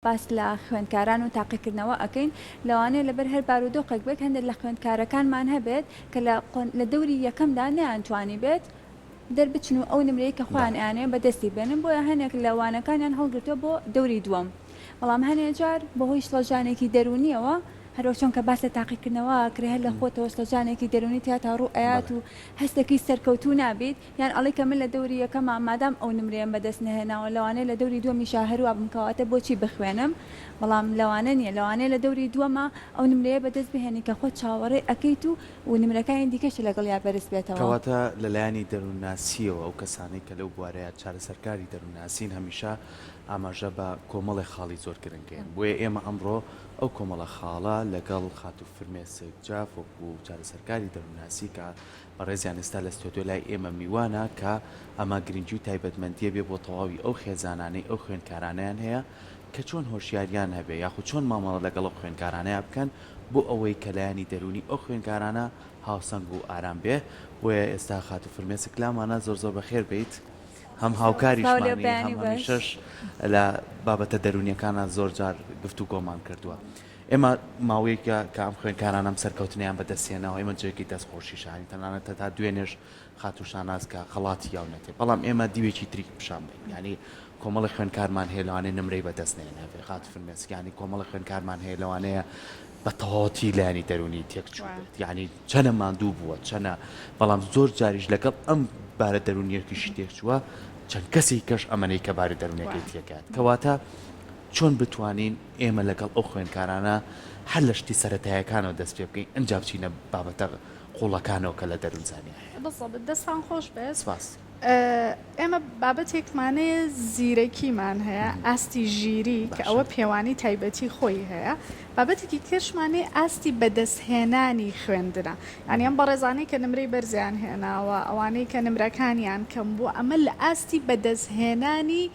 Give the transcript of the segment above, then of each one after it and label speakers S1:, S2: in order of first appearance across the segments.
S1: باس لە خوێندکاران و تاقیکردنەوە ئەکەین لەوانەیە لەبەر هەر بارودۆخێک بێت هەندێک لە خوێندکارەکانمان هەبێت کە لە لە دەوری یەکەمدا نەیانتوانیبێت دەربچن و ئەو نمرەی کە خۆیان ئەیانەوێت بەدەستی بێنن بۆیە هەنێک لە وانەکانیان هەڵگرتووە بۆ دەوری دووەم بەڵام هەنێ جار بەهۆی شڵەژانێکی دەروونیەوە هەروەک چۆن کە باس لە تاقیکردنەوە ئەکرێ هەر لە خۆتەوە شڵەژانێکی دەروونی تیاتا ڕوو ئەیات و هەستەکەی سەرکەوتوو نابیت یان ئەڵێی کە من لە دەوری یەکەما مادام ئەو نمرەیەم بەدەست نەهێناوە لەوانەیە لە دەوری دووەمیشا هەروا بم کەواتە بۆچی بخوێنم بەڵام لەوانە نیە لەوانەیە لە دەوری دووەما ئەو نمرەیە بەدەست بهێنی کە خۆت چاوەڕێی ئەکەیت و و نمرەکانی دیکەشت لەگەڵیا بەرز بێتەوە.
S2: کەواتە لە لایەنی دەروونناسییەوە ئەو کەسانەی کە لەو بوارەیا چارەسەرکاری دەروونناسین هەمیشە ئاماژە بە کۆمەڵێ خاڵی زۆر گرنگ ئەیەن بۆیە ئێمە ئەمڕۆ ئەو کۆمەڵە خاڵە لەگەڵ خاتوو فرمێسک جاف وەکوو چارەسەرکاری دەروونناسی کە بەڕێزیان ئێستا لە ستۆدیۆ لای ئێمە میوانە کە ئەمە گرنگی و تایبەتمەندیە بێ بۆ تەواوی ئەو خێزانانەی ئەو خوێندکارانەیان هەیە کە چۆن هۆشیاریان هەبێ یاخود چۆن مامەڵە لەگەڵ ئەو خوێندکارانەیا بکەن بۆ ئەوەی کە لایەنی دەروونی ئەو خوێندکارانە هاوسەنگ و ئارام بێ بۆیە ئێستا خاتوو فرمێسک لامانە زۆر زۆر بەخێر بێیت هەم هاوکاریشمانی هەم هەمیشەش لە بابەتە دەروونیەکانا زۆر جار گفتوگۆمان کردووە. ئێمە ماوەیەکە کە ئەم خوێندکارانە ئەم سەرکەوتنەیان بەدەست هێناوە، ئێمە جێگەی دەست خۆشیشە، یانی تەنانەت هەتا دوێنێش خاتوو شاناز کە خەڵاتی یاونەتێ، بەڵام ئێمە دیوێکی تری پیشان بەین، یانی کۆمەڵێک خوێندکارمان هەیە لەوانەیە نمرەی بەدەست نەهێنابێ خاتوو فرمێسک، یانی کۆمەڵێک خوێندکارمان هەیە لەوانەیە بە تەواوەتی لایەنی دەروونی تێک چووبێت، یانی چەنە ماندوو بووە چەنە، بەڵام زۆر جاریش لەگەڵ ئەم بارە دەروونییەکیشی تێک چووە، چەند کەسێکی کەش ئەمەنەی کە باری دەروونیەکەی تێکایەت، کەواتە چۆن بتوانین ئێمە لەگەڵ ئەو خوێندکارانە هەر لە شتی سەرەتایەکانەوە دەست پێ بکەین ئنجا بچینە بابەتە قوڵەکانەوە کە لە دەروونزانیا هەیە.
S3: بالضبط دەستان خۆش بێت.
S2: سپاس.
S3: ئێمە بابەتێکمان هەیە زیرەکیمان هەیە ئاستی ژیری کە ئەوە پێوانی تایبەتی خۆی هەیە بابەتێکی کەشمان هەیە ئاستی بەدەستهێنانی خوێندنە یانی ئەم بەڕێزانەی کە نمرەی بەرزیان هێناوە ئەوانەی کە نمرەکانیان کەم بووە ئەمە لە ئاستی بەدەستهێنانی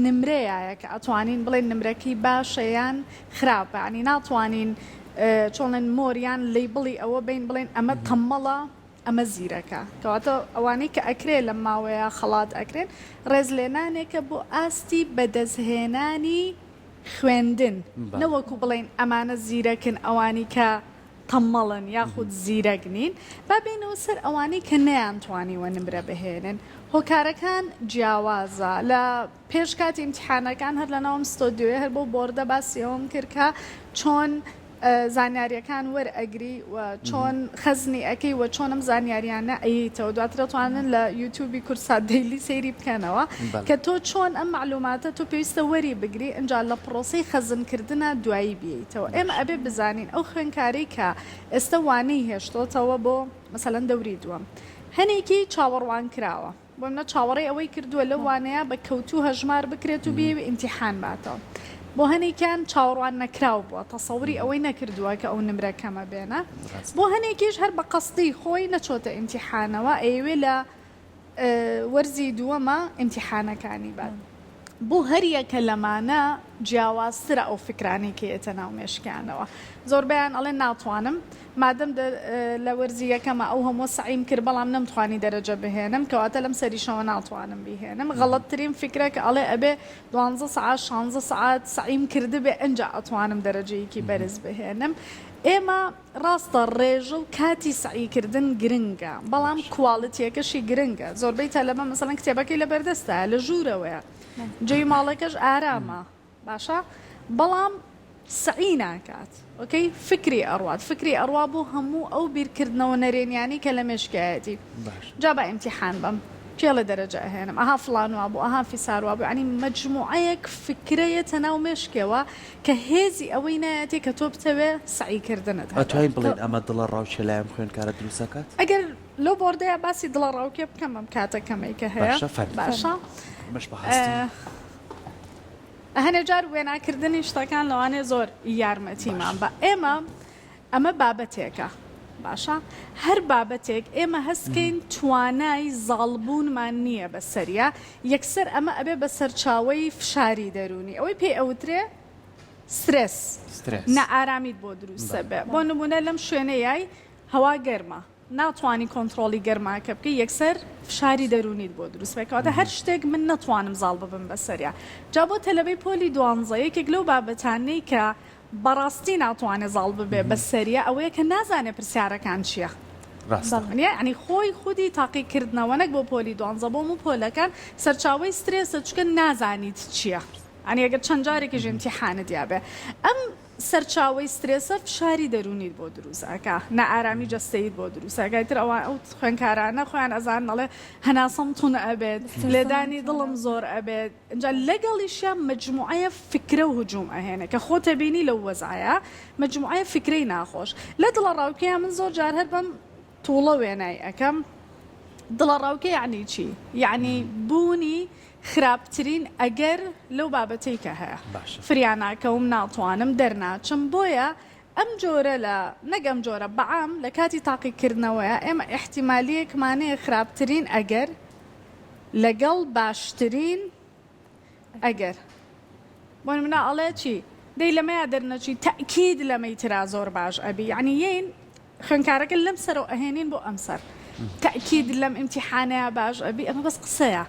S3: نمرەیایە کە ئەتوانین بڵێین نمرەکەی باشە یان خراپە یانی ناتوانین چۆنڵێن مۆر یان لەیبڵی ئەوە بین بڵێن ئەمە تەمەڵە ئەمە زیرەکە کەواتە ئەوانەی کە ئەکرێ لەم ماوەیە خەڵات ئەکرێن ڕێزلێنانێکە بۆ ئاستی بەدەستهێنانی خوێندن نەوەکو بڵێین ئەمانە زیرەکن ئەوانی کە تەممەڵن یاخود زیرەک نین، با بێینەوە سەر ئەوانەی کە نەیانتوانیوە نمرە بهێنن، هۆکارەکان جیاوازە، لە پێش کاتی ئیمتیحانەکان هەر لەناو ئەم ستۆدیۆیە هەر بەو بۆردە باسی ئەوەم کرد کە چۆن زانیاریەکان وەرئەگری و چۆن خەزنی ئەکەی و چۆن ئەم زانیاریانە ئەیەیتەوە دواتر ئەتوانن لە یوتیوبی کوردسات دەیلی سەیری بکەنەوە کە تۆ چۆن ئەم مەعلوماتە تۆ پێویستە وەری بگری ئینجا لە پڕۆسەی خەزن کردنا دوایی بیەیتەوە ئێمە ئەبێ بزانین ئەو خوێنکارەی کە ئێستە وانەی هێشتۆتەوە بۆ مەسەلەن دەوری دووەم هەنێکی چاوەڕوان کراوە بۆ منە چاوەڕێی ئەوەی کردووە لەو وانەیە بە کەوتوو هەژمار بکرێت و بیەوێ ئیمتیحان باتەوە بۆ هەنێکیان چاوەڕوان نەکراو بووە تەسەوری ئەوەی نەکردووە کە ئەو نمرە کەمە بێنە بۆ هەنێکیش هەر بە قەسدی خۆی نەچۆتە ئیمتیحانەوە ئەیەوێ لە وەرزی دووەمە ئیمتیحانەکانی بات. بۆ هەریەکە لەمانە جیاوازترە ئەو فکرانەی کە یەتە ناو مێشکیانەوە. زۆربەیان ئەڵێن ناتوانم، مادەم لە وەرزی یەکەما ئەو هەمووە سەعیم کرد بەڵام نەمتوانی دەرەجە بهێنم کەواتە لەم سەریشەوە ناتوانم بیهێنم. غەڵەتترین فیکرە کە ئەڵێ ئەبێ دوانزە سەعات شانزە سەعات سەعیم کردبێ ئنجا ئەتوانم دەرەجەیەکی بەرز بهێنم. ئێمە ڕاستە ڕێژە و کاتی سەعی کردن گرنگە بەڵام کواڵیتیەکەشی گرنگە زۆربەی تەلەبە مەسەلەن کتێبەکەی لەبەردەستایە لە ژوورەوەیە جێی ماڵەکەش ئارامە باشە بەڵام سەعی ناکات ئۆکەی فکری ئەڕوات فکری ئەڕوا بۆ هەموو ئەو بیرکردنەوە نەرێنیانەی کە لە مێشکایەتی جا با ئیمتیحان بەم کێڵێ دەرەجە ئەهێنم ئەها فڵان وابوو ئەها فیسار وابوو یانی مەجموعەیەک فکرە یەتە ناو مێشکەوە کە هێزی ئەوەی نایەتێ کە تۆ بتەوێ سەعی کردنت هەبێ.
S2: ئەتوانین بڵێین ئەمە دڵەڕاوکێ لای ئەم خوێندکارە دروست ئەکات؟
S3: ئەگەر لەو بۆردەیا باسی دڵەڕاوکێ بکەم ئەم کاتە کەمەی کە هەیە.
S2: باشە فەرموو.
S3: باشە.
S2: ئەمەش بە هەستی.
S3: هەنێ جار وێناکردنی شتەکان لەوانەیە زۆر یارمەتیمان با. ئێمە ئەمە بابەتێکە باشە هەر بابەتێک ئێمە هەست کەین توانای زاڵبوونمان نییە بەسەریا یەکسەر ئەمە ئەبێ بە سەرچاوەی فشاری دەروونی ئەوەی پێی ئەوترێ سترێس
S2: سترێس
S3: نائارامیت بۆ دروستە بێ بۆ نمونە لەم شوێنەیای هەوا گەرمە. ناتوانی کۆنتڕۆڵی گەرماکە بکەی یەکسەر فشاری دەروونیت بۆ دروست بێت کەواتە هەر شتێک من نەتوانم زاڵ ببم بەسەریا جا بۆ تەلەبەی پۆلی دوانزە یەکێک لەو بابەتانەی کە بەڕاستی ناتوانێ زاڵ ببێ بەسەریا ئەوەیە کە نازانێ پرسیارەکان چییە
S2: ڕاستە.
S3: یەعنی خۆی خودی تاقیکردنەوە نەک بۆ پۆلی دوانزە بۆ هەموو پۆلەکان سەرچاوەی سترێسە چونکە نازانیت چییە یەعنی ئەگەر چەند جارێکیش ئیمتیحانت یابێ ئەم سەرچاوەی سترێسە فشاری دەروونیت بۆ دروست ئەکا، نائارامی جەستەییت بۆ دروست ئەکا، ئیتر ئەوان ئەو خوێندکارانە خۆیان ئەزانن ئەڵێ هەناسەم توند ئەبێت، لێدانی دڵم زۆر ئەبێت، ئینجا لەگەڵیشیا مەجموعەیە فکرە و هجوم ئەهێنێ کە خۆت ئەبینی لەو وەزعەیا مەجموعەیە فکرەی ناخۆش لە دڵەڕاوکێیا من زۆر جار هەر بەم توڵە وێنای ئەکەم دڵەڕاوکێ یەعنی چی؟ یەعنی بوونی خراپترین ئەگەر لەو بابەتەی کە هەیە.
S2: باشە.
S3: فریا ناکەوم، ناتوانم، دەرناچم، بۆیە ئەم جۆرە لە، نەک ئەم جۆرە، بەعام لە کاتی تاقیکردنەوەیا ئێمە ئیحتیمالیەکمان هەیە خراپترین ئەگەر لەگەڵ باشترین ئەگەر. بۆ نمونە ئەڵێ چی؟ دەی لەمەیا دەرنەچوی تەئکید لەمەی ترا زۆر باش ئەبی یەعنی یەین خوێندکارەکە لەم سەرەوە ئەهێنین بۆ ئەم سەر تەئکید لەم ئیمتیحانەیا باش ئەبی ئەمە بەس قسەیە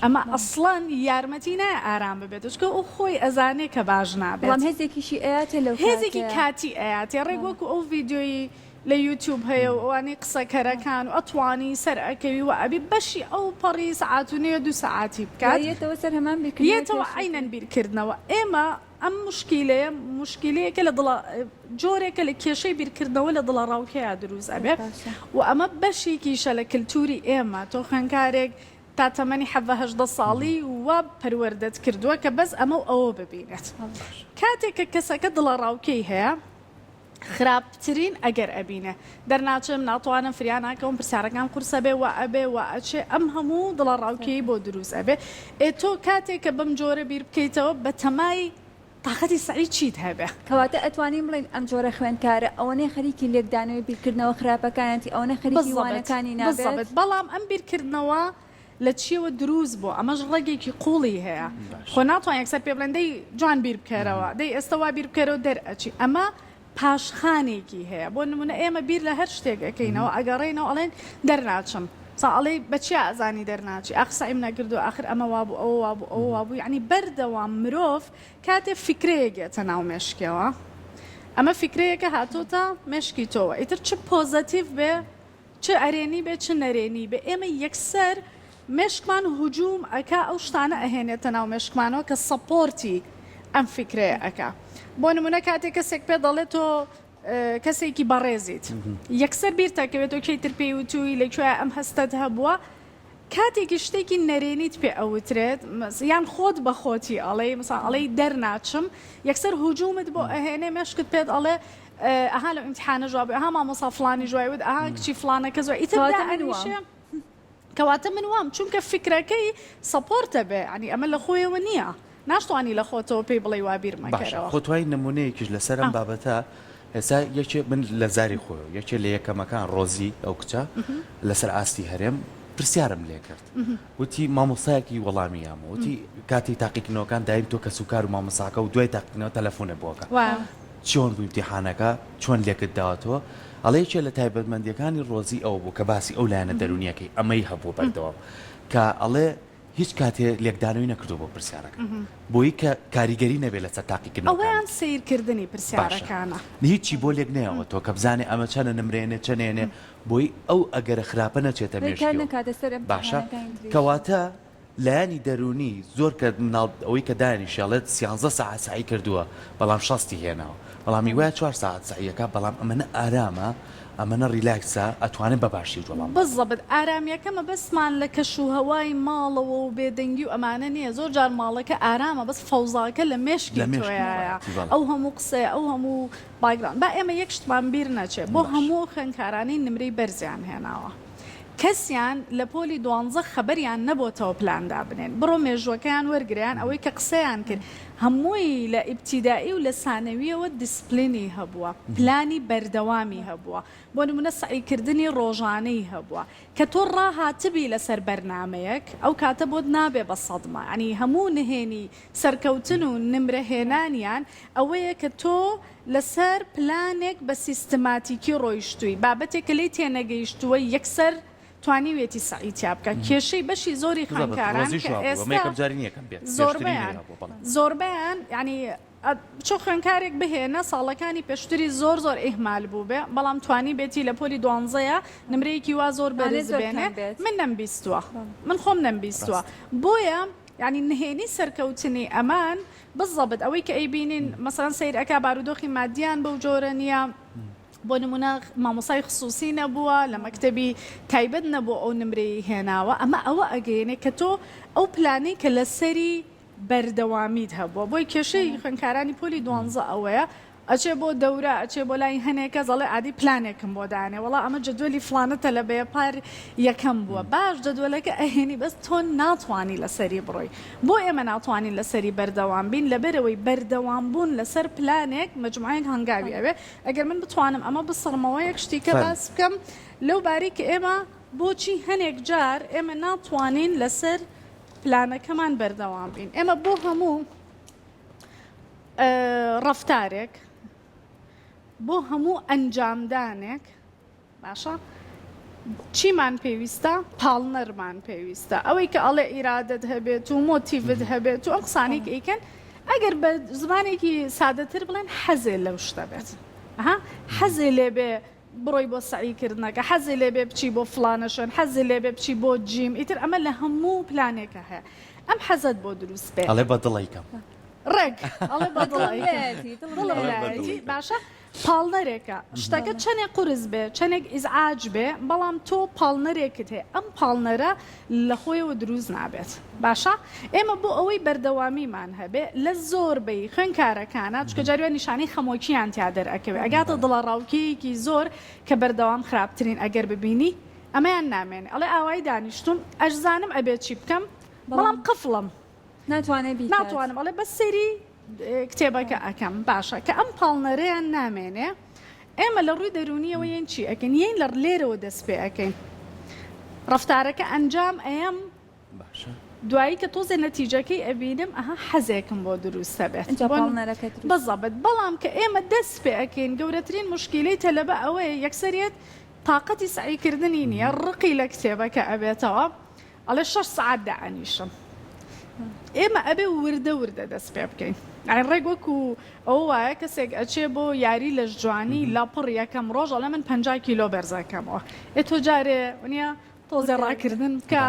S3: ئەمە ئەسڵەن یارمەتی نایە ئارام ببێت چونکە ئەو خۆی ئەزانێ کە باش نابێت
S1: بەڵام هێزێکیشی ئەیاتێ لەو
S3: هێزێکی کاتی ئەیاتێ ڕێک وەکو ئەو ڤیدیۆی لە یوتیوب هەیە و ئەوانەی قسەکەرەکان و ئەتوانی سەر ئەکەوی و ئەبی بەشی ئەو پەڕی سەعات و نێو دوو سەعاتی بکات
S1: یەتەوە سەر هەمان بیرکردنەوەی
S3: یەتەوە عەینەن بیرکردنەوە ئێمە ئەم موشکیلەیە موشکیلەیەکە لە دڵە جۆرێکە لە کێشەی بیرکردنەوە لە دڵەڕاوکێیا دروست ئەبێ و ئەمە بەشێکیشە لە کلتوری ئێمە تۆ خوێندکارێک تا تەمەنی حەڤە 18 ساڵی وا پەروەردەت کردووە کە بەس ئەمە و ئەوە ببینێت کاتێک کە کەسەکە دڵەڕاوکێی هەیە خراپترین ئەگەر ئەبینێ. دەرناچم، ناتوانم، فریا ناکەوم، پرسیارەکان قورس ئەبێ، وا ئەبێ، وا ئەچێ، ئەم هەموو دڵەڕاوکێی بۆ دروست ئەبێ. ئێ تۆ کاتێ کە بەم جۆرە بیر بکەیتەوە بەتەمای تاقەتی سەعی چیت هەبێ؟
S1: کەواتە ئەتوانین بڵێین ئەم جۆرە خوێندکارە ئەوەنەی خەریکی لێکدانەوەی بیرکردنەوە خراپەکانیەتی ئەوەنە خەریکی
S3: بزەبت،
S1: وانەکانی نابێت؟
S3: بزەبت. بەڵام ئەم بیرکردنەوە لە چیەوە دروست بووە؟ ئەمەش ڕەگێکی قوڵی هەیە. خۆ ناتوانین یەکسەر پێ بڵێن دەی جوان بیر بکەرەوە، دەی ئێستا وا بیر بکەرەوە دەرئەچی. ئەمە پاشخانێکی هەیە. بۆ نموونە ئێمە بیر لە هەر شتێک ئەکەینەوە، ئەگەڕێینەوە ئەڵێن دەرناچم. سا ئەڵێی بە چیا ئەزانی دەرناچی؟ ئاخ سەعیم نەکردووە، ئاخر ئەمە وابوو، ئەوە وابوو، ئەوە وابوو. یەعنی بەردەوام مرۆڤ کاتێ فیکرەیەک یەتە ناو مێشکیەوە، ئەمە فیکرەیەکە هاتۆتە مێشکی تۆوە، ئیتر چ پۆزەتیڤ بێ، چ ئەرێنی بێ چ نەرێنی بێ ئێمە یەکسەر مێشکمان هجوم ئەکا ئەو شتانە ئەهێنێتە ناو مێشکمانەوە کە support ی ئەم فیکرەیە ئەکا بۆ نمونە کاتێ کەسێک پێ دەڵێ تۆ کەسێکی بەڕێزیت یەکسەر بیرتەکەوێتەوە کەی تر پێی وتووی لە کوێ ئەم هەستەت هەبووە کاتێکی شتێکی نەرێنیت پێ ئەوترێت یان خۆت بە خۆتی ئەڵێی مەسەڵەن ئەڵێی دەرناچم یەکسەر هجومت بۆ ئەهێنێ مێشکت پێت ئەڵێ ئەها لەو ئیمتیحانەش وابوو ئەها مامۆسا فڵانیش وای وت ئەها کچی فڵانە کەس وای ئیتر
S1: کەواتە من وام.
S3: دائەنیشێ کەواتە من وام چونکە فیکرەکەی support ە بێ یانی ئەمە لە خۆیەوە نییە ناشتوانی لە خۆتەوە پێی بڵێی وا بیر
S2: باشە
S3: مەکەرەوە.
S2: خۆ توای نمونەیەکیش لەسەر ئەم بابەتە ئێستا یەکێ من لە زاری خۆیەوە یەکێ لە یەکەمەکان ڕۆزی ئەو کچە لەسەر ئاستی هەرێم پرسیارم لێ کرد وتی مامۆستایەکی وەڵامی یامەوە وتی کاتی تاقیکردنەوەکان دایم تۆ کەسوکار و مامۆستاکە و دوای تاقیکردنەوە تەلەفۆنت بۆ ئەکا چۆن بوو ئیمتیحانەکە چۆن لێکت داوەتەوە ئەڵێ یەکێ لە تایبەتمەندیەکانی ڕۆزی ئەوە بوو کە باسی ئەو لایەنە دەروونیەکەی ئەمەی هەبوو بەردەوام کە ئەڵێ هیچ کاتێ لێکدانەوەی نەکردووە بۆ پرسیارەکە بۆی کە کاریگەری نەبێت لەسەر تاقیکردنەوەکانی.
S3: ئەوەیان سەیرکردنی
S2: باشە
S3: پرسیارەکانە.
S2: هیچی بۆ لێک نەیەوە تۆ کە بزانێ ئەمە چەنە نمرێنێ چەنێنێ بۆی ئەو ئەگەرە خراپە نەچێتە
S1: ڕێکار
S2: مێشکیەوە
S1: نەکاتە سەر
S2: باشە
S1: ئیمتیحانەکانی تریش.
S2: کەواتە لایەنی دەروونی زۆر کە مناڵ ئەوەی کە دانیشێ ئەڵێت سیانزە سەعات سەعی کردووە بەڵام شەستی هێناوە بەڵام هیوایە چوار سەعات سەعی ئەکا بەڵام ئەمەنە ئارامە ئەمەنە relax ە ئەتوانێت بە باشی وەڵام بداتەوە.
S3: بزەبت ئارامیەکە مەبەستمان لە کەش و هەوای ماڵەوە و بێدەنگی و ئەمانە نیە زۆر جار ماڵەکە ئارامە بەس فەوزاکە لە مێشکی
S2: لە مێشکی
S3: تۆیایە
S2: خۆیەتی بەڵێ.
S3: ئەو هەموو قسەیە ئەو هەموو background با ئێمە یەک شتمان بیر نەچێ بۆ
S2: باش.
S3: هەموو ئەو خوێندکارانەی نمرەی بەرزیان هێناوە. کەسیان لە پۆلی دوانزە خەبەریان نەبۆتەوە پلان دابنێن بڕۆ مێژووەکەیان وەرگرە یان ئەوەی کە قسەیان کرد هەمووی لە ئیبتیدائی و لە سانەویەوە دیسپلینی هەبووە پلانی بەردەوامی هەبووە بۆ نمونە سەعی کردنی ڕۆژانەی هەبووە کە تۆ ڕاهاتبی لەسەر بەرنامەیەک ئەو کاتە بۆت نابێ بە سەدمە یانی هەموو نهێنی سەرکەوتن و نمرە هێنانیان ئەوەیە کە تۆ لەسەر پلانێک بە سیستماتیکی ڕۆیشتووی، بابەتێک کە لێی تێنەگەیشتووە یەکسەر توانیویەتی سەعی تیا بکا. کێشەی بەشی زۆری خوێندکاران کە ئێستا زۆربەیان زۆربەیان یانی بچۆ خوێندکارێک بهێنە ساڵەکانی پێشتری زۆر زۆر ئیهمال بووبێ بەڵام توانیبێتی لە پۆلی دوانزەیە نمرەیەکی وا زۆر بەرز بێنێ من نەمبیستووە من خۆم نەمبیستووە بۆیە یانی نهێنی سەرکەوتنی ئەمان بزەبت ئەوەی کە ئەیبینین مەسەلەن سەیر ئەکا بارودۆخی مادیان بەو جۆرە نییە بۆ نمونە مامۆسای خسوسی نەبووە لە مەکتەبی تایبەت نەبوو ئەو نمرەی هێناوە ئەمە ئەوە ئەگەیەنێ کە تۆ ئەو پلانەی کە لەسەری بەردەوامیت هەبووە بۆی کێشەی خوێندکارانی پۆلی دوانزە ئەوەیە ئەچێ بۆ دەورە ئەچێ بۆ لای هەنێ کەس ئەڵێ ئادی پلانێکم بۆ دانێ وەڵا ئەمە جەدوەلی فڵانە تەلەبەیە پار یەکەم بووە باش جەدوەلەکە ئەهێنی بەس تۆ ناتوانی لەسەری بڕۆی بۆ ئێمە ناتوانین لەسەری بەردەوام بین لەبەرئەوەی بەردەوام بوون لەسەر پلانێک مەجموعەیەک هەنگاوی ئەوێ ئەگەر من بتوانم ئەمە بسڕمەوە یەک شتی کە باس بکەم لەو بارەی کە ئێمە بۆچی هەنێک جار ئێمە ناتوانین لەسەر پلانەکەمان بەردەوام بین ئێمە بۆ هەموو ڕەفتارێک بۆ هەموو ئەنجامدانێک باشە چیمان پێویستە پاڵنەرمان پێویستە ئەوەی کە ئەڵێ ئیرادەت هەبێت و مۆتیڤت هەبێت و ئەم قسانەی کە ئەیکەن ئەگەر بە زمانێکی سادەتر بڵێن حەزێ لەو شتە بێت ها حەزێ لێ بێ بڕۆی بۆ سەعی کردنەکە حەزی لێ بێ بچی بۆ فڵانە شوێن حەزی لێ بێ بچی بۆ جیم ئیتر ئەمە لە هەموو پلانێکا هەیە ئەم حەزەت بۆ دروست بێ.
S2: ئەڵێ بە دڵ ئەیکەم.
S3: ڕێک ئەڵێ بە دڵ ئەیکەم دڵم لایەتی باشە پاڵنەرێکە شتەکە چەنێک قورس بێ چەنێک ئیزعاج بێ بەڵام تۆ پاڵنەرێکت هەیە ئەم پاڵنەرە لە خۆیەوە دروست نابێت باشە ئێمە بۆ ئەوەی بەردەوامیمان هەبێ لە زۆربەی خوێنکارەکانا چونکە جاری وا نیشانەی خەمۆکیان تیا دەرئەکەوێ ئەگاتە دڵەڕاوکێیەکی زۆر کە بەردەوام خراپترین ئەگەر ببینی ئەمەیان نامێنێ ئەڵێ ئاوایی دانیشتوم ئەشزانم ئەبێ چی بکەم بەڵام قفڵم
S1: ناتوانێ بیکات.
S3: ناتوانم ئەڵێ بەس سەیری کتێبەکە ئەکەم باشە کە ئەم پاڵنەرەیان نامێنێ ئێمە لە ڕووی دەروونیەوە یەین چی ئەکەین یەین لە لێرەوە دەست پێ ئەکەین ڕەفتارەکە ئەنجام ئەیەم
S2: باشە
S3: دوایی کە تۆزێ نەتیجەکەی ئەبینم ئەها حەزێکم بۆ دروست ئەبێت
S1: ئینجا پاڵنەرەکە دروست
S3: بزەبت بەڵام کە ئێمە دەست پێ ئەکەین گەورەترین موشکیلەی تەلەبە ئەوەیە یەکسەر یەت تاقەتی سەعی کردنی نییە ڕقی لە کتێبەکە ئەبێتەوە ئەڵێ شەش سەعات دائەنیشم. ئێمە ئەبێ وردە وردە دەست پێ بکەین. یانی ڕێک وەکو ئەوە وایە کەسێک ئەچێ بۆ یاری لەشجوانی لەپڕ یەکەم ڕۆژ ئەڵێ من 50 کیلۆ بەرز ئەکەمەوە. ئێ تۆ جارێ نییە تۆزێ ڕاکردن بکە.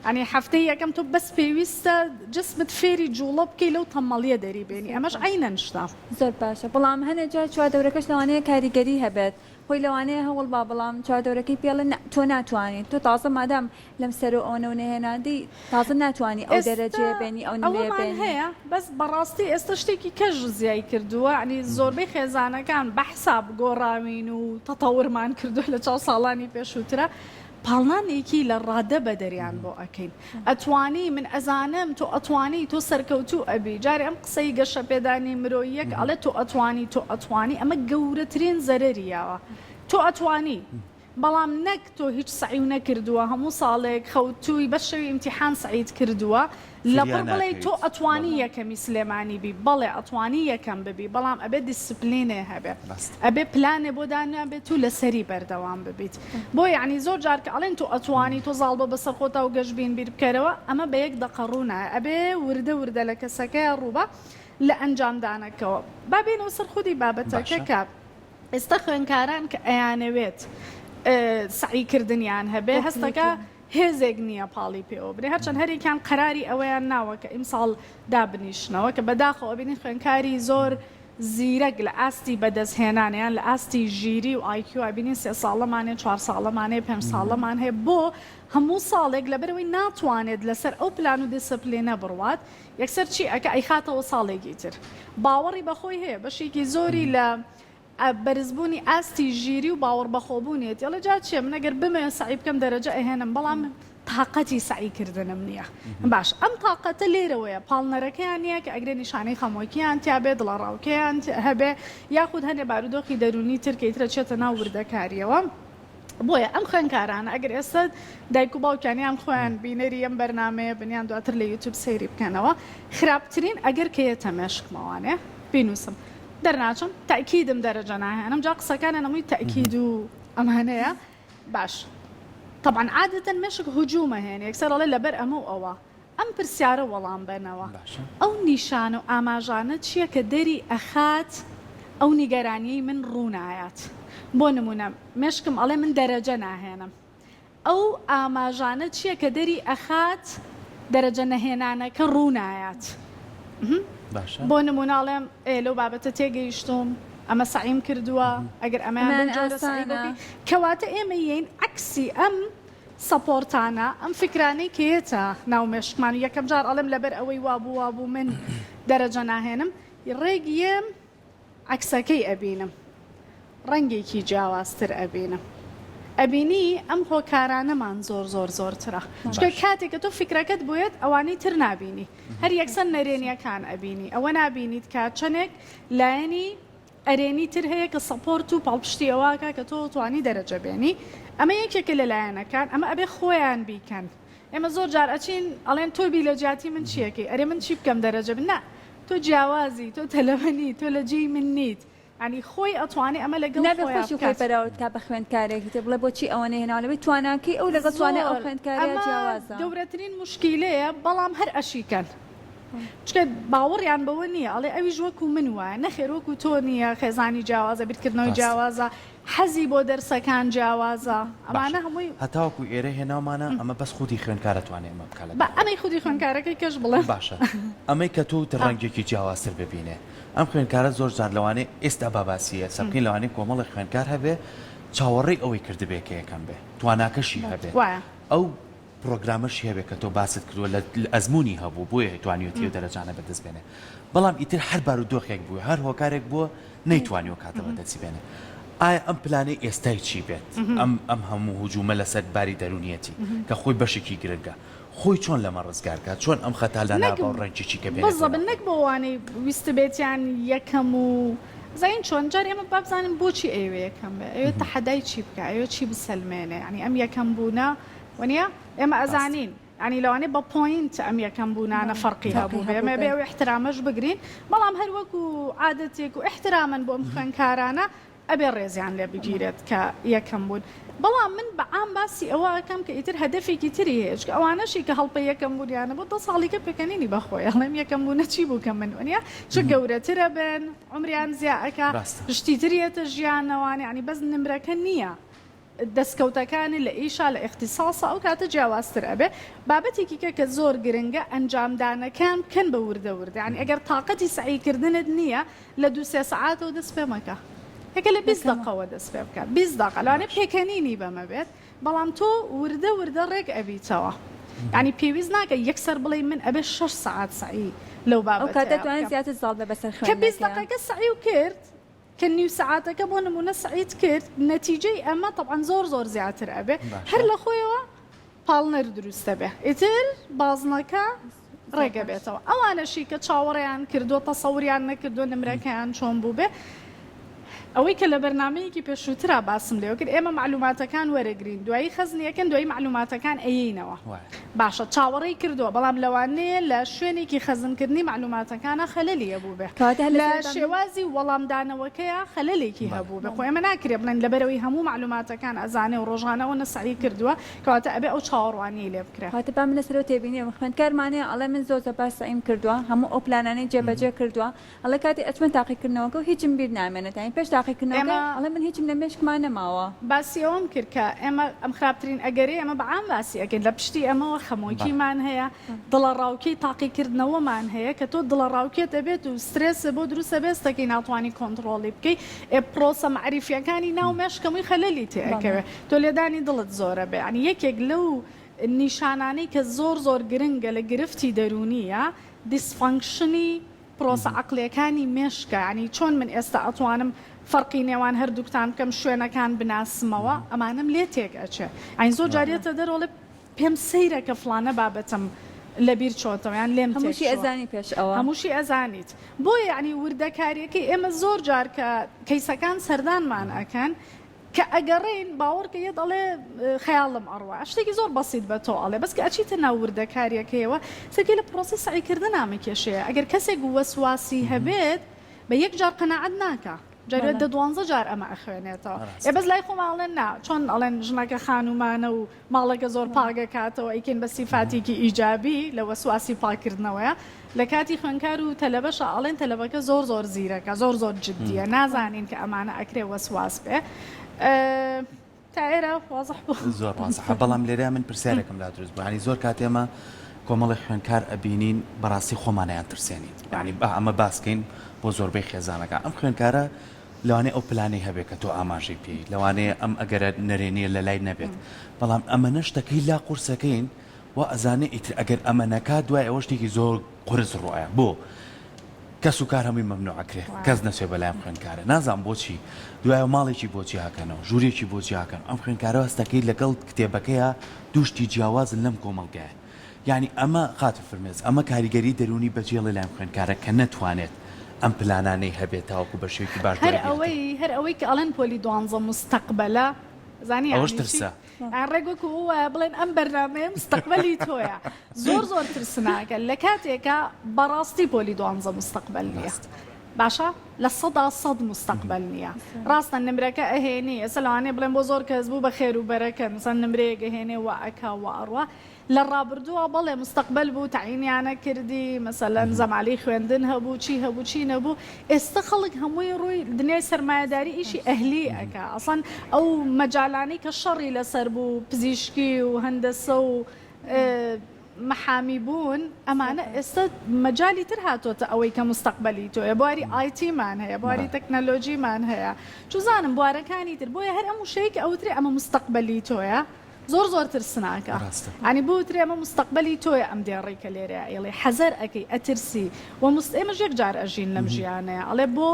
S3: یانی هەفتەی یەکەم تۆ بەس پێویستە جسمت فێری جوڵە بکەی لەو تەمەڵیە دەری بێنی. ئەمەش عەینەن شتە.
S1: زۆر باشە بەڵام هەنێ جار چواردەورەکەش لەوانەیە کاریگەری هەبێت. خۆی لەوانەیە هەوڵ با بەڵام چواردەورەکەی پێ ئەڵێن نا تۆ ناتوانی تۆ تازە مادام لەم سەرو ئەوەنەو نەهێنا دەی تازە ناتوانی ئەو
S3: ئێستا
S1: دەرەجەیە بێنی ئەو نمرەیە
S3: ئەوەمان
S1: بێنی.
S3: هەیە بەس بەڕاستی ئێستا شتێکی کەش زیای کردووە یانی زۆربەی خێزانەکان بە حساب گۆڕاوین و تەتەورمان کردووە لە چاو ساڵانی پێشووترا پاڵنانێکی لە ڕادە بەدەریان بۆ ئەکەین ئەتوانی من ئەزانم تۆ ئەتوانی تۆ سەرکەوتوو ئەبی جارێ ئەم قسەی گەشەپێدانی مرۆییە کە ئەڵێ تۆ ئەتوانی تۆ ئەتوانی ئەمە گەورەترین زەرەری یاوە تۆ ئەتوانی بەڵام نەک تۆ هیچ سەعیو نەکردووە هەموو ساڵێک خەوتووی بەس شەوی ئیمتیحان سەعیت کردووە
S2: فریا
S3: لەپڕ بڵێی تۆ
S2: ناکەویت
S3: ئەتوانی
S2: بەڵێ.
S3: یەکەمی سلێمانی بی بەڵێ ئەتوانی یەکەم ببی بەڵام ئەبێ دیسپلینێ هەبێ
S2: ڕاستە.
S3: ئەبێ پلانێ بۆ دانابێت و لەسەری بەردەوام ببیت بۆ یەعنی زۆر جار کە ئەڵێن تۆ ئەتوانی تۆ زاڵ بە بەسەر خۆتا و گەشبین بیر بکەرەوە ئەمە بە یەک دەقە ڕوو نایە ئەبێ وردە وردە لە کەسەکەیا ڕووبا لە ئەنجامدانەکەوە با بێینەوە سەر خودی بابەتەکە
S2: باشە.
S3: کە ئێستا خوێندکاران کە ئەیانەوێت سەعی کردنیان هەبێ هەستەکە هێزێک نییە پاڵی پێوە بنێ هەرچەند هەرێکیان قەراری ئەوەیان ناوە کە ئیمساڵ دابنیشنەوە کە بەداخەوە ئەبینین خوێندکاری زۆر زیرەک لە ئاستی بەدەستهێنان یان لە ئاستی ژیری و IQ ئەبینین سێ ساڵەمان هەیە چوار ساڵەمان هەیە پێنج ساڵەمان هەیە بۆ هەموو ساڵێک لەبەرئەوەی ناتوانێت لەسەر ئەو پلان و دیسپلینە بڕوات یەکسەر چی ئەکا ئەیخاتەوە ساڵێکی تر باوەڕی بەخۆی هەیە بەشێکی زۆری لە. بەرزبوونی ئاستی ژیری و باوەڕبەخۆبوونیەتی ئەڵێ جا چیە من ئەگەر بمەوێ سەعی بکەم دەرەجە ئەهێنم بەڵام تاقەتی سەعی کردنم نییە باش ئەم تاقەتە لێرەوەیە پاڵنەرەکەیان نییە کە ئەگرێ نیشانەی خەمۆکیان تیابێ دڵەڕاوکێیان هەبێ یاخود هەنێ بارودۆخی دەروونی تر کە ئیترە چێتە ناو وردەکاریەوە. بۆیە ئەم خوێندکارانە ئەگەر ئێستا دایک و باوکیان یان خۆیان بینەری ئەم بەرنامەیە بن یان دواتر لە یوتیوب سەیری بکەنەوە خراپترین ئەگەر کە یەتە مێشکمەوانێ بینوسم دەرناچم تەئکیدم دەرەجە ناهێنم جا قسەکانیان هەمووی تەئکید و ئەمانەیە باش تەبعەن عادەتەن مێشک هجوم ئەهێنێ یەکسەر ئەڵێ لەبەر ئەمە و ئەوە ئەم پرسیارە وەڵام بەنەوە ئەو نیشانە و ئاماژانە چیە کە دەری ئەخات ئەو نیگەرانیەی من ڕوونایات بۆ نمونە مێشکم ئەڵێ من دەرەجە ناهێنم ئەو ئاماژانە چیە کە دەری ئەخات دەرەجە نەهێنانەکە ڕوونایات
S2: باشە.
S3: بۆ نمونە ئەڵێم ئێ لەو بابەتە تێگەیشتوم ئەمە سەعیم کردووە ئەگەر ئەمەیان بەو
S1: ئەمەیان
S3: جۆرە سەعی بۆ
S1: ئاسانە.
S3: بکەی کەواتە ئێمە یەین عەکسی ئەم support انە ئەم فیکرانەی کە یەتە ناو مێشکمان و یەکەم جار ئەڵێم لەبەر ئەوەی وابوو وابوو من دەرەجە ناهێنم ڕێک یەم عەکسەکەی ئەبینم ڕەنگێکی جیاوازتر ئەبینم ئەبینی ئەم هۆکارانەمان زۆر زۆر زۆرترە چونکە
S2: باشە.
S3: کاتێک کە تۆ فیکرەکەت بۆیەت ئەوانەی تر نابینی هەر یەکسەر نەرێنیەکان ئەبینی ئەوە نابینیت کە چەنێک لایەنی ئەرێنی تر هەیە کە support و پاڵپشتی ئەوە ئەکا کە تۆ توانی دەرەجە بێنی ئەمە یەکێکە لە لایەنەکان ئەمە ئەبێ خۆیان بیکەن ئێمە زۆر جار ئەچین ئەڵێن تۆ بی لە جیاتی من چیەکەی ئەرێ من چی بکەم دەرەجە بن نا تۆ جیاوازی تۆ تەلەبە نیت تۆ لە جێی من نیت یانی خۆی ئەتوانێ ئەمە لەگەڵ
S1: نابێ
S3: خۆیا
S1: خۆشی خۆی
S3: بکات.
S1: بەراورد کا بە خوێندکارێکی تر بڵێ بۆچی ئەوەنەی هێناوە لەبەی تواناکەی ئەو لەگەڵ توانای ئەو
S3: زۆر
S1: خوێندکارەیا
S3: ئەمە
S1: جیاوازە.
S3: گەورەترین موشکیلەیە بەڵام هەر ئەشیکەن چونکە باوەڕیان بەوە نییە ئەڵێ ئەویش وەکو من وایە نەخێر وەکو تۆ نییە خێزانی جیاوازە بیرکردنەوەی
S2: ڕاستە.
S3: جیاوازە حەزی بۆ دەرسەکان جیاوازە
S2: باشە
S3: ئەمانە هەمووی.
S2: هەتاوەکو ئێرە هێناومانە ئەمە بەس خودی خوێندکار ئەتوانێ ئەمە بکا لەگەڵ
S3: با
S2: خۆی.
S3: ئەمەی خودی خوێندکارەکەی کەش بڵێم.
S2: باشە ئەمەی کە تۆ وتت ڕەنگێکی جیاوازتر ببینێ ئەم خوێندکارە زۆر جار لەوانەیە ئێستا با باسی ئێستا بکەین لەوانەیە کۆمەڵێک خوێندکار هەبێ چاوەڕێی ئەوەی کردبێ کە یەکەم بێ تواناکەشی هەبێ
S3: وایە.
S2: ئەو پڕۆگرامەشی هەبێ کە تۆ باست کردووە لە ئەزموونی هەبوو بۆیە توانیوەتی ئەو دەرەجانە بەدەست بێنێ بەڵام ئیتر هەر بارودۆخێک بووە هەر هۆکارێک بووە نەیتوانیوە کاتە بەدەستی بێنێ ئایا ئەم پلانەی ئێستای چی بێت ئەم ئەم هەموو هجوومە لەسەر باری دەروونیەتی کە خۆی بەشێکی گرنگە خۆی چۆن لەمە ڕزگار کات چۆن ئەم خەتا
S3: نەک
S2: لەنابا و ڕەنگێکی کە بێنێتەوە
S3: بزەبت
S2: ناو
S3: نەک بۆ وانەی ویستبێتیان یەکەم و زین چۆن جار ئێمە با بزانین بۆچی ئەیەوێ یەکەم بێ ئەیەوێ تەحەدای چی بکا ئەیەوێ چی بسەلمێنێ یانی ئەم یەکەم بوونە وەنیە ئێمە ئەزانین یانی لەوانەیە بە point ئەم یەکەم بوونانە فەرقی هەبوو بێ ئێمە بێ ئەو ئیحترامەش بگرین بەڵام هەر وەکو عادەتێک و ئیحترامەن بۆ ئەم خوێندکارانە ئەبێ ڕێزیان لێ بگیرێت کە یەکەم بوون بەڵام من بە عام باسی ئەوە ئەکەم کە ئیتر هەدەفێکی تری هەیە چونکە ئەوانەشی کە هەڵپەی یەکەم بوونیانە بۆ دە ساڵی کە پێکەنینی بە خۆی ئەڵێم یەکەم بوونە چی بوو کە من وەنیە چ گەورەتر ئەبن عومریان زیا ئەکا شتی تر یەتە ژیانەوان یانی بەس نمرەکە نییە دەستکەوتەکانی لە ئیشا لە ئیختیساسا ئەو کاتە جیاوازتر ئەبێ بابەتێکی کە کە زۆر گرنگە ئەنجامدانەکان بکەن بە وردە وردە یانی ئەگەر تاقەتی سەعی کردنت نییە لە دوو سێ سەعاتەوە دەست پێ مەکە یەکە لە 20 دەقەوە دەست پێ بکە 20 دەقە لەوانەیە پێکەنینی بەمە بێت بەڵام تۆ وردە وردە ڕێک ئەبیتەوە یانی پێویست ناکە یەکسەر بڵێی من ئەبێ شەش سەعات سەعی لەو
S1: ئەو کاتە
S3: بابەتەیا
S1: توانێت
S3: بکەم
S1: زیاتر زاڵ بێ بەسەر
S3: کە 20
S1: خوێندنەکەیا.
S3: دەقەکە سەعیو کرد کە نیو سەعاتەکە بۆ نموونە سەعیت کرد نەتیجەی ئەمە تەبعەن زۆر زۆر زیاتر ئەبێ هەر
S2: باشە.
S3: لە خۆیەوە پاڵنەر دروست دەبێ ئیتر بازنەکە
S1: زۆر
S3: ڕێگە
S1: باش.
S3: بێتەوە ئەوانەشی کە چاوەڕێیان کردووە تەسەوریان نەکردووە نمرەکەیان چۆن بووبێ ئەوەی کە لە بەرنامەیەکی پێشووترا باسم لێوە کرد ئێمە مەعلوماتەکان وەرەگرین دوایی خەزنی ئەکەن دوایی مەعلوماتەکان ئەیەینەوە
S2: وایە.
S3: باشە چاوەڕێی کردووە بەڵام لەوانەیە لە شوێنێکی خەزنکردنی مەعلوماتەکانا خەلەلی هەبووبێ
S1: کەواتە هەر
S3: لە
S1: لەسەر بەم.
S3: شێوازی وەڵامدانەوەکەیا خەلەلێکی
S2: بەڵێ.
S3: هەبووبێ خۆ ئێمە ناکرێ بڵێین لەبەرئەوەی هەموو مەعلوماتەکان ئەزانێ و ڕۆژانە ئەوەنە سەعی کردووە کەواتە ئەبێ ئەو چاوەڕوانیەی لێ بکرێ.
S1: کەواتە با من لەسەر ئەو تێبینیە بم خوێندکارمان هەیە ئەڵێ من زۆر زۆر باش سەعیم کردووە هەموو ئەو پلانانەی جێبەجێ کردووە ئەڵێ کاتێ ئەچمە تاقیکردنەوەکە و هیچم بیر نامێنێت یانی پێش تاقیکردنەوەکە
S3: ئێمە
S1: ئەڵێ من هیچم لە مێشکما نەماوە.
S3: باسی ئەوەم کرد کە ئێمە ئەم خراپترین ئەگەرەی ئێمە بە عام باسی ئەکەین لە پشتی ئەمەوە
S2: بەڵێ.
S3: خەمۆکیمان هەیە دڵەڕاوکێی تاقیکردنەوەمان هەیە کە تۆ دڵەڕاوکێت ئەبێت و سترێست بۆ دروست ئەبێت هەستەکەی ناتوانی کۆنتڕۆڵی بکەی ئێ پرۆسە مەعریفیەکانی ناو مێشک هەمووی خەلەلی تێ
S1: بەڵێ.
S3: ئەکەوێ تۆ لێدانی دڵت زۆر ئەبێ یانی یەکێک لەو نیشانانەی کە زۆر زۆر گرنگە لە گرفتی دەروونیە dysfunction ی. پرۆسە عەقڵیەکانی مێشکە یانی چۆن من ئێستا ئەتوانم فەرقی نێوان هەردووکتان بکەم شوێنەکان بناسمەوە ئەمانەم لێ تێک ئەچێ یانی زۆر جار یەتە دەرەوە ئەڵێ پێم سەیرە کە فڵانە بابەتم لەبیر چۆتەوە یان لێم تێک
S1: هەمووشی
S3: چووە.
S1: ئەزانی پێش ئەوە.
S3: هەمووشی ئەزانیت بۆیە یانی وردەکاریەکەی ئێمە زۆر جار کە کەیسەکان سەردانمان ئەکەن کە ئەگەڕێین باوەڕکە یەت ئەڵێ خەیاڵم ئەڕوا شتێکی زۆر بەسیت بە تۆ ئەڵێ بەس کە ئەچیتە ناو وردەکاریەکەیەوە سەرکەی لە پرۆسەی سەعیکردنا ئەمە کێشەیە ئەگەر کەسێک وەسواسی هەبێت بە یەک جار قەناعەت ناکا جارێ دە دوانزە جار ئەمە ئەخوێنێتەوە ئێ بەس لای خۆمان ئەڵێن نا چۆن ئەڵێن ژنەکە خانومانە و ماڵەکە زۆر پاک ئەکاتەوە ئەیکەین بە سیفاتێکی ئیجابی لە وەسواسی پاککردنەوەیە لە کاتی خوێندکار و تەلەبەشا ئەڵێن تەلەبەکە زۆر زۆر زیرەکە زۆر زۆر جدیە نازانین کە ئەمانە ئەکرێ وەسواس بێ تا ئێرە وازح بوو.
S2: زۆر وازحە بەڵام لێرە من پرسیارێکم لا دروست بوو یانی زۆر کات ئێمە کۆمەڵێک خوێندکار ئەبینین بەڕاستی خۆمان ئەیانترسێنین یانی با ئەمە باس کەین بۆ زۆربەی خێزانەکان ئەم خوێندکارە لەوانەیە ئەو پلانەی هەبێت کە تۆ ئاماژەی پێی لەوانەیە ئەم ئەگەرە نەرێنیە لەلای نەبێت بەڵام ئەمەنە شتەکەی لا قورسەکەین وا ئەزانێ ئیتر ئەگەر ئەمە نەکات دوای ئەوە شتێکی زۆر قورس ڕوئەیا بۆ کەس و کار هەمووی مەمنوع ئەکرێ کەس نەچێ بەلای ئەم خوێندکارە نازانم بۆچی دوایەوە ماڵێکی بۆ جیاکەنەوە ژوورێکی بۆ جیاکەن ئەم خوێندکارە هەستەکەی لەگەڵ کتێبەکەیا دوو شتی جیاوازن لەم کۆمەڵگایە یانی ئەمە خاتوو فرمێسک ئەمە کاریگەری دەروونی بەجێڵێ لای ئەم خوێندکارە کە نەتوانێت ئەم پلانانەی هەبێت تاوەکو بە شێوەیەکی باش
S3: هەر
S2: دوای بیاتەوە.
S3: ئەوەی هەر ئەوەی کە ئەڵێن پۆلی دوانزە مستەقبەلە زانی
S2: ئەوەش
S3: یانی چی
S2: ترسە.
S3: یان ڕێک وەکو ئەو وایە بڵێن ئەم بەرنامەیە مستەقبەلی تۆیە زۆر زۆر ترسناکە لە کاتێکا بەڕاستی پۆلی دوانزە مستەقبەل نییە
S2: ڕاستە.
S3: باشە 100% مستەقبەل نییە ڕاستە نمرەکە ئەهێنی ئێستا لەوانەیە بڵێن بۆ زۆر کەس بوو بە خێر و بەرەکە مەسەن نمرەیەک ئەهێنێ وا ئەکا وا ئەڕوا لە ڕابردووە بەڵێ مستەقبەل بوو تەعینیان ئەکردی مەسەلەن زەمالەی خوێندن هەبوو چی هەبوو چی نەبوو ئێستە خەڵک هەمووی ڕووی دنیای سەرمایەداری ئیشی ئەهلی ئەکا ئەسڵەن ئەو مەجالانەی کە شەڕی لەسەر بوو پزیشکی و هەندەسە و محامی بوون ئەمانە ئێستە مەجالی تر هاتۆتە ئەوەی کە مستەقبەلی تۆیە بواری IT مان هەیە بواری تەکنەلۆجیمان هەیە چوزانم بوارەکانی تر بۆیە هەر ئەم وشەیە کە ئەوترێ ئەمە مستەقبەلی تۆیە زۆر زۆر ترسناکە
S2: ڕاستە.
S3: یانی بوترێ ئەمە مستەقبەلی تۆیە ئەم دێڕەی کە لێرەیا ئەیڵێی حەزەر ئەکەی ئەترسی وە مست ئێمەش یەک جار ئەژین لەم ژیانەیا ئەڵێ بۆ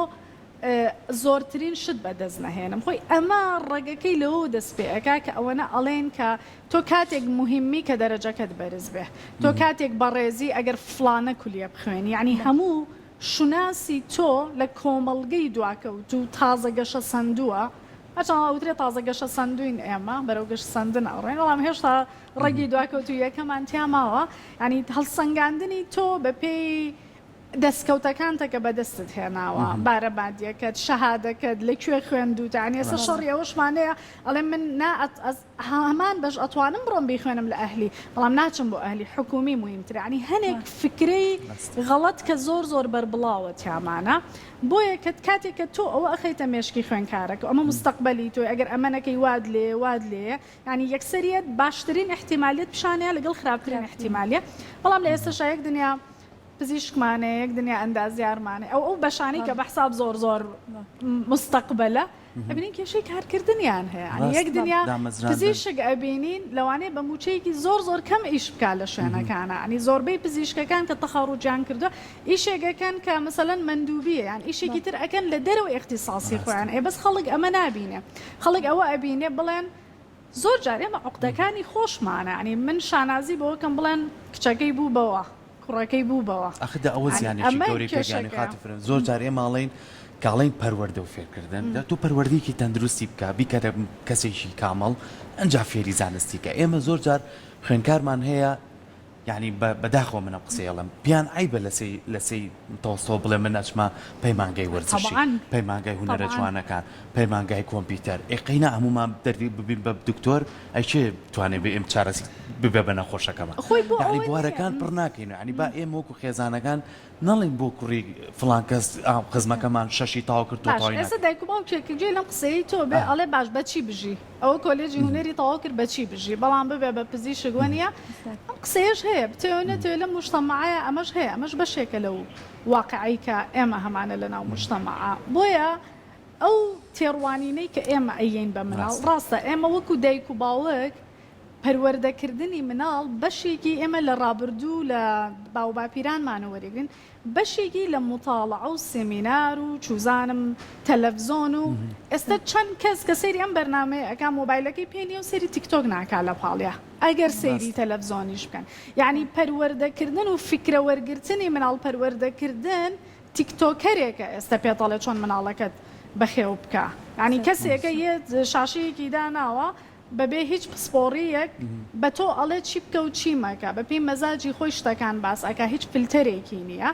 S3: زۆرترین شت بەدەست نەهێنم خۆی ئەمە ڕەگەکەی لەوەوە دەست پێ ئەکا کە ئەوەنە ئەڵێن کە تۆ کاتێک موهیمی کە دەرەجەکەت بەرز بێ تۆ کاتێک بەڕێزی ئەگەر فڵانە کولیە بخوێنی یانی هەموو شوناسی تۆ لە کۆمەڵگەی دواکەوتوو تازە گەشەسەندووە، هەرچەند ئەوترێ تازە گەشەسەندووین ئێمە بەرەو گەشسەندن ئەڕۆین، بەڵام هێشتا ڕەگی دواکەوتووییەکەمان تیا ماوە، یانی هەڵسەنگاندنی تۆ بەپێی دەستکەوتەکانتە کە بەدەستت هێناوە، بارە مادییەکەت، شەهادەکەت، لە کوێ خوێندووتە، یانی ئێستا شەڕی ئەوەشمان هەیە ئەڵێ من نا هەمان بەش ئەتوانم بڕۆم بیخوێنم لە ئەهلی بەڵام ناچم بۆ ئەهلی حکومی موهیمترە یانی هەنێک فکرەی غەڵەت کە زۆر زۆر بەربڵاوە تیامانە بۆیە کە کاتێک کە تۆ ئەوە ئەخەیتە مێشکی خوێنکارەکە ئەمە مستەقبەلی تۆی ئەگەر ئەمە نەکەی وات لێ وات لێیە یانی یەکسەریەت باشترین ئیحتیمالیەت پیشانەیە لەگەڵ خراپترین ئیحتیمالیە بەڵام لە ئێستەشا یەک دنیا پزیشکمان هەیە یەک دنیا ئەندازیارمان هەیە ئەو ئەو بەشانەی کە بە حساب زۆر زۆر مستەقبەلە ئەبینین کێشەی کارکردنیان هەیە یانی یەک دنیا پزیشک ئەبینین لەوانەیە بە مووچەیەکی زۆر زۆر کەم ئیش بکات لە شوێنەکانە ینی زۆربەی پزیشکەکان کە تەخەڕوجیان کردووە ئیشێک ئەکەن کە مەسەلەن مەندوبیە یان ئیشێکی تر ئەکەن لە دەرەوەی ئیختیساسی خۆیان ئێ بەس خەڵک ئەمە نابینێ خەڵک ئەوە ئەبینێ بڵێن زۆر جار ئێمە عوقدەکانی خۆشمانە یانی من شانازی بەوە کەم بڵێن کچەکەی بوو بەوە کوڕەکەی بوو بەوە
S2: ئەخ دە ئەوە
S3: یانی
S2: زیانێکی
S3: ئەمە
S2: گەورەی پێگەیانی
S3: کێشەکەیە.
S2: خاتوو فرە زۆر جار ئێمە ئەڵێین کە ئەڵێین پەروەردە و فێرکردن دە تۆ پەروەردەیەکی تەندروستی بکە بیکەرە کەسێکی کامڵ ئەنجا فێری زانستی کە ئێمە زۆر جار خوێندکارمان هەیە یانی بە بەداخەوە من ئەم قسەیە ئەڵێم پێیان عەیبە لە سێی لە سێی متەوەستەوە بڵێ من ئەچمە پەیمانگای وەرزشی
S3: تەبعەن
S2: پەیمانگای هونەرە
S3: تەبعەن.
S2: جوانەکان پەیمانگای کۆمپیوتەر ئێ قەینا هەموومان دەردی ببین بە دکتۆر ئەی کێ توانێ بێ ئێم چارەسی ببێ بە نەخۆشەکەمان
S3: خۆی بۆ
S2: یانی
S3: ئەوە نییە
S2: بوارەکان پڕ ناکەین یانی با ئێمە وەکو خێزانەکان نەڵێین بۆ کوڕی فڵان کەس ئا خزمەکەمان شەشی تەواو کرد تۆ
S3: باش
S2: تەواوی
S3: ئێستا
S2: ناکەی.
S3: دایک و باوکێک کە گوێی لەم قسەیەی تۆ بێ ئەڵێ باش بە چی بژی ئەوە کۆلێجی هونەری تەواو کرد بە چی بژی بەڵام ببێ بە پزیشک وەنیە ئەم قسەیەش هەیە بتەوێ نەتەوێ لەم موجتەمەعەیا ئەمەش هەیە ئەمەش بەشێکە لەو واقعەی کە ئێمە هەمانە لەناو موجتەمەعا بۆیە ئەو تێڕوانینەی کە ئێمە ئەیەین بە مناڵ ڕاستە ئێمە وەکو دایک و باوک. پەروەردەکردنی مناڵ بەشێکی ئێمە لە ڕابردوو لە باوباپیرانمانەوە وەریگرین بەشێکی لە موتاڵعە و سێمینار و چوزانم تەلەفزۆن و ئێستا چەند کەس کە سەیری ئەم بەرنامەیە ئەکا مۆبایلەکەی پێ نیە و سەیری تیکتۆک ناکا لە پاڵیا ئەگەر سەیری تەلەفزۆنیش بکەن یانی پەروەردەکردن و فیکرە وەرگرتنی مناڵ پەروەردەکردن تیکتۆکەرێکە ئێستا پێت ئەڵێ چۆن مناڵەکەت بەخێو بکە یانی کەسێکە یەت شاشەیەکی داناوە بەبێ هیچ پسپۆڕییەک بە تۆ ئەڵێ چی بکە و چی مەکە، بەپێی مەزاجی خۆی شتەکان باس ئەکا، هیچ فلتەرێکی نییە.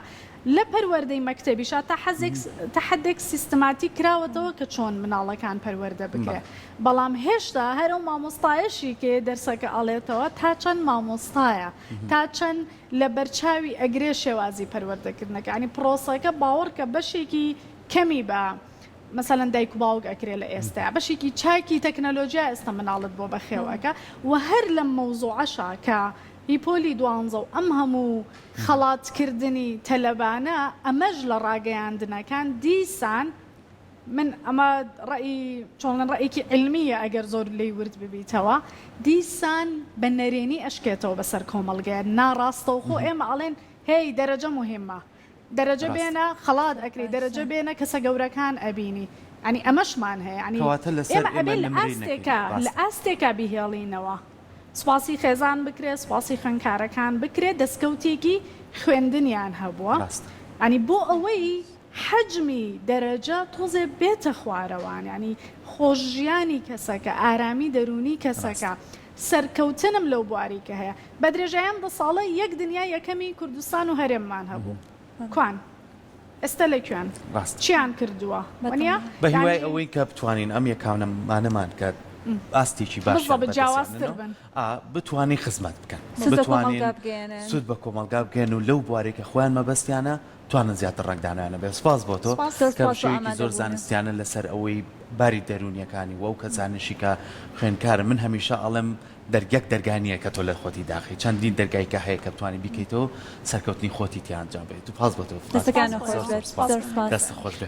S3: لە پەروەردەی مەکتەبیشا تا حەزێک تا حەدێک سیستماتیک کراوەتەوە کە چۆن مناڵەکان پەروەردە بکرێ، بەڵام هێشتا هەر ئەو مامۆستایەشی کە دەرسەکە ئەڵێتەوە تا چەند مامۆستایە، تا چەند لە بەرچاوی ئەگرێ شێوازی پەروەردەکردنەکە، یانی پرۆسەکە باوەڕکە بەشێکی کەمی بە مەسەلەن دایک و باوک ئەکرێ لە ئێستایا بەشێکی چاکی تەکنەلۆجیا ئێستا مناڵت بۆ بەخێو ئەکا وە هەر لەم مەوزوعەشا کە هی پۆلی دوانزە و ئەم هەموو خەڵات کردنی تەلەبانە ئەمەش لە ڕاگەیاندنەکان دیسان من ئەمە ڕەئی چۆنڵێن ڕەئیکی عیلمیە ئەگەر زۆر لێی ورد ببیتەوە دیسان بە نەرێنی ئەشکێتەوە بەسەر کۆمەڵگەیە ناڕاستەوخۆ ئێمە ئەڵێن هێی دەرەجە موهیمە دەرەجە بێنە خەڵات ئەکرێی دەرەجە بێنە کەسە گەورەکان ئەبینی یانی ئەمەشمان هەیە یانی
S2: کەواتە لەسەر
S3: ئێمە
S2: ئێمە
S3: ئەبێ لە
S2: نمرەی نەکەین
S3: ئاستێکا لە
S2: ڕاستە.
S3: ئاستێکا بیهێڵینەوە سوپاسی خێزان بکرێ سوپاسی خوێندکارەکان بکرێ دەستکەوتێکی خوێندنیان هەبووە
S2: ڕاستە.
S3: یانی بۆ ئەوەی حەجمی دەرەجە تۆزێ بێتە خوارەوان یانی خۆش ژیانی کەسەکە ئارامی دەروونی کەسەکە
S2: ڕاستە.
S3: سەرکەوتنم لەو بواری کە هەیە بە درێژای ئەم دە ساڵە یەک دنیا یەکەمی کوردستان و هەرێممان هەبوو کوان ئێستا لە کوێن
S2: ڕاستە.
S3: چیان کردووە وەنیە
S2: بە هیوای
S3: یانی
S2: ئەوەی کە بتوانین ئەم یەکانەمانەمان کە ئاستێکی باشیان
S3: بالضبط
S2: بەدەست
S3: جیاوازتر
S2: هێننەوە
S3: بن.
S2: ئا بتوانین خزمەت بکەن
S1: سوود بە
S2: بتوانین
S1: کۆمەڵگا بگەیەنن.
S2: سوود بە کۆمەڵگا بگەیەنن و لەو بوارەی کە خۆیان مەبەستیانە بتوانن زیاتر ڕەنگدانەوەیان هەبێت. سوپاس بۆ تۆ
S3: سوپاس.
S1: زۆر
S2: کە بە
S1: سوپاس بۆ
S2: شێوەیەکی زۆر
S1: ئامادەبوونت.
S2: زانستیانە لەسەر ئەوەی باری دەروونیەکانی و ئەو کەسانەشی کە خوێندکارن من هەمیشە ئەڵێم دەر یەک دەرگا نییە کە تۆ لە خۆتی داخەی چەندین دەرگای کە هەیە کە بتوانی بیکەیتەوە سەرکەوتنی خۆتی تیا ئەنجام بەیت سوپاس بۆ تۆ
S1: دەستەکانت
S2: زۆر
S1: خۆش
S2: زۆر
S1: بێت
S2: سوپاس
S1: زۆر سوپاس.
S2: دەستت خۆش بێت.